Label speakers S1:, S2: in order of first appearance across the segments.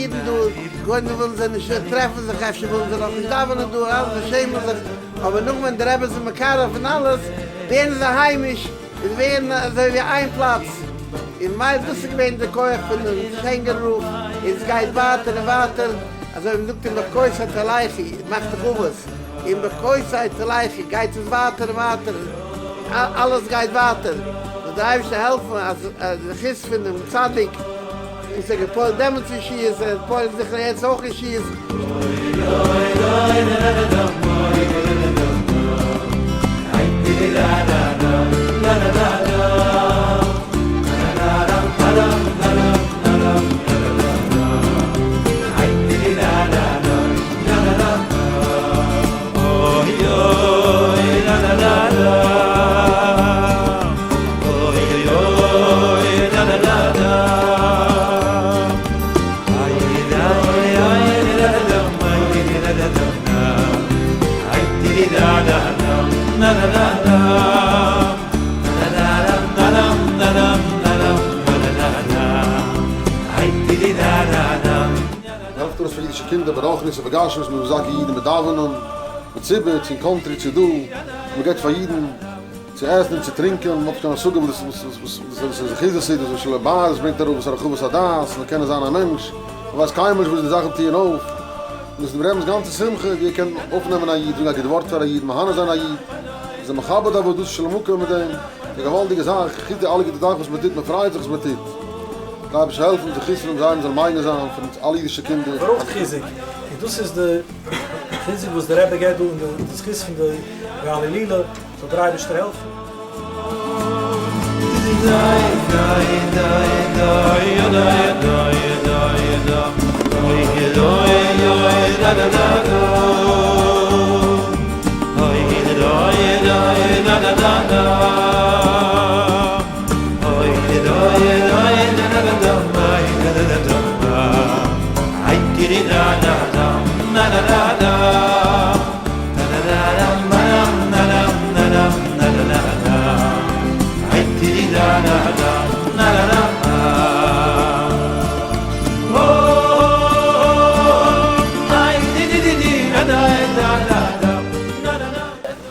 S1: אידן דא, קודם ווילן זיי נישט טרעפן זיך, אפשר ווילן זיי נאכנישט דאווענען דא, אלעס זיי שעמען זיך, אבער נאך ווען די רבי איז מקרב און אלעס, ווערן זיי היימיש, און ווערן אזוי ווי איין פלאץ, און ממילא דאס איז געווען די כח פונעם טשענגער רב, און עס גייט ווייטער און ווייטער, אזוי ווי מ'זאגט אם בחוקותי תלכו, מאכט דאך אבות, אם בחוקותי תלכו, גייט עס ווייטער און ווייטער, אלעס גייט ווייטער, זאל דער אייבערשטער העלפן אז די זכות פונעם צדיק וואס האט געפועלט דעמאלטס ישועות, ער פועלט זיכער יעצט אויך ישועות.
S2: העלפט ארויס פאר אידישע קינדער ברוחניות ובגשמיות מען מזכה אידן מיט דאווענען, מיט ציבור, צו אין קאנטרי צו דא, מען געבט פאר אידן צו עסן און צו טרינקען, מען האט נישט קיין השגה וואס דאס איז זכות דאס איז, וואס שלום בית דאס ברענגט אראפ, וואס הרחבת הדעת, מען קען זיין א מענטש, מען ווייסט קיינמאל נישט וואס די זאכן טוען אויף, און דאס איז דעם רבינ'ס גאנצע שמחה, ווי ער קען אויפנעמען א איד, זאגן א גוט ווארט פאר א איד, מהנה זיין א איד, איז ער מכבד עבודתו של מקום מיט דעם, ס'איז א געוואלדיגע זאך, חוץ די אלע גוטע זאכן וואס מען טוט, מען פריידט זיך וואס מען טוט. דער אייבערשטער העלפן זכות פונעם זיידן זאל מגין זיין פון אונז אלע אידישע קינדער.
S3: ברויכט חיזוק, און דאס איז די חיזוק וואס דער רבי געבט דא און די זכות פון די בעלי הילולא זאל דער אייבערשטער העלפן.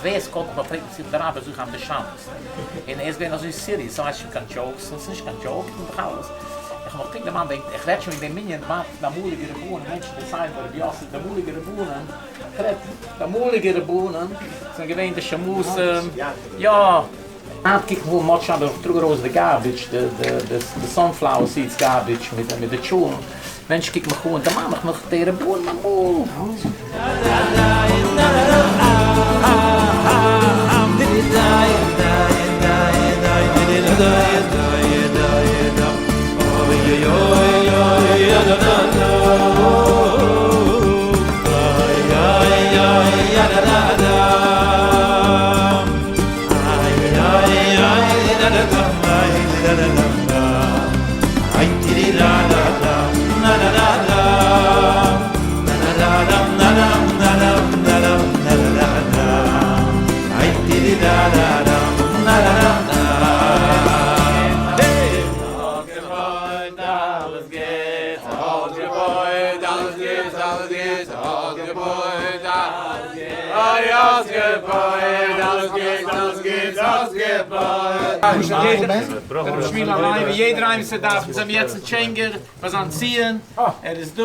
S4: ווער עס קאלט מיך אויף פרעגט מיך צו איך בין דער רבי זוך איין בשמות. און ער איז געווען אזוי serious, ס'הייסט שוין קיין jokes, און ס'איז נישט קיין joke, און דאך אלעס. איך האב מיך פונקט דערמאנט וועגן, איך רעד שוין וועגן דעם מנין, דערמאנט די אמאליגע רבנים, מענטשן דערציילן ביי רבי יוסף, די אמאליגע רבנים, איך רעד, די אמאליגע רבנים זענען געווען די שמשים, יא. היינט קוק איך אן מוצ ש איך טראג ארויס די garbage, די די די sunflower seeds garbage מיט מיט די טשולענט, מענטשן קוקן מיך אן, דערמאן איך מיך די רבנים אמאל. רבי שמואל הלוי, יעדער איינער וואס דארף, אונז האבן יעצט אין טשענגער ביי זיין ציון, ער איז דא.